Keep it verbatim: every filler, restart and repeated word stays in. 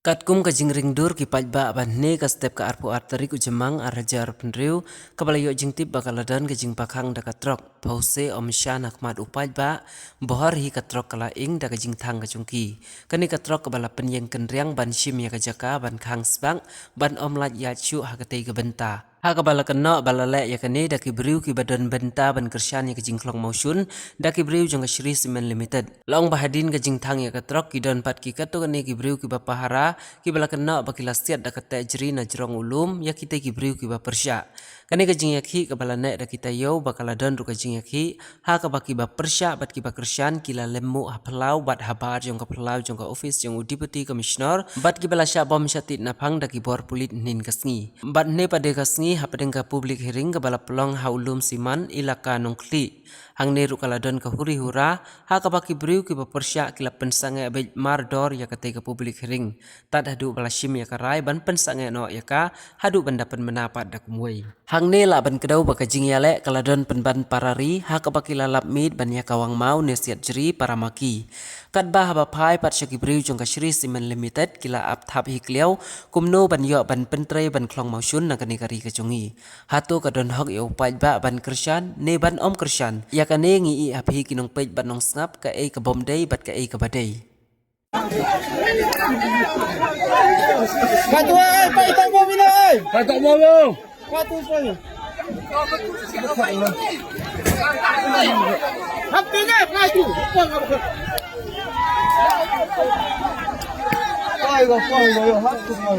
Katkum ka jingringdur ki paidbah, ba hynne ka step ka arphew ar tarik u Jymmang ar hajar arphew hynriew, kaba la ïoh jingtip ba ka la don ka jingpakhang da ka trok, phewse ym sha na khmat u paidbah, bhor hi ka trok ka la ing da ka jingthang ka jong ki. Kane ka trok kaba la pynïeng kynriang ban shim ïa ka jaka ban khang sbak, ban ym lait ïaid shuh ha katei ka bynta. Ha kaba la kynnoh ba la leh ïa kane da ki briew kiba don bynta ban kyrshan ïa ka jingkhlong mawshun da ki briew jong ka Shree Cement Limited. La ong ba hadien ka jingthang ïa ka trok, ki don pat ki katto katne ki briew kiba pahara, kiba la kynnoh ba ki la siat da ka teh jri na jrong u lum ïa kitei ki briew kiba pyrshah. Kane ka jingïakhih kaba la neh da ki taïew, ba ka la don ruh ka jingïakhih ha kaba kiba pyrshah bad kiba kyrshan ki la lem muh ha phyllaw bad ha bar jong ka phyllaw jong ka office jong u Deputy Commissioner, bad kiba la shah bom shah tied naphang da ki bor pulit hynnin ka sngi. Bad hynne pat de ka sngi, hapdeng ka public hearing kaba la pynlong ha u lum Siman, ilaka Nongkhlieh, hangne ruh ka la don ka huri hura ha kaba ki briew kiba pyrshah ki la pynsangeh beit mardor ïa katei ka public hearing, tad haduh ba la shim ïa ka rai ban pynsangeh noh ïa ka, haduh ban da pynbna pat da kumwei. Hangne lah ban kdew ba ka jingïaleh ka la don pynban para ri ha kaba ki la lap miet ban ïa kawang maw ne siat jri para ma ki. Katba haba phai pat sha ki briew jong ka Shree Cement Limited, ki la ap thap hi khlieh kumno ban ïoh ban pyntrei ban khlong mawshun na kane ka ri ka jong ngi. Hato ka don hok ïa u paidbah ban kyrshan ne ban ym kyrshan? Ïa kane ngi ïeh ha phi ki nongpeit bad nongsngap, kaei ka bym dei bad kaei kaba dei. Patu ai, pai tak mau bina ai. Pai tak mau bina. Patu pai. Hap tinggal patu. Pai go, pai go, hap tu mau.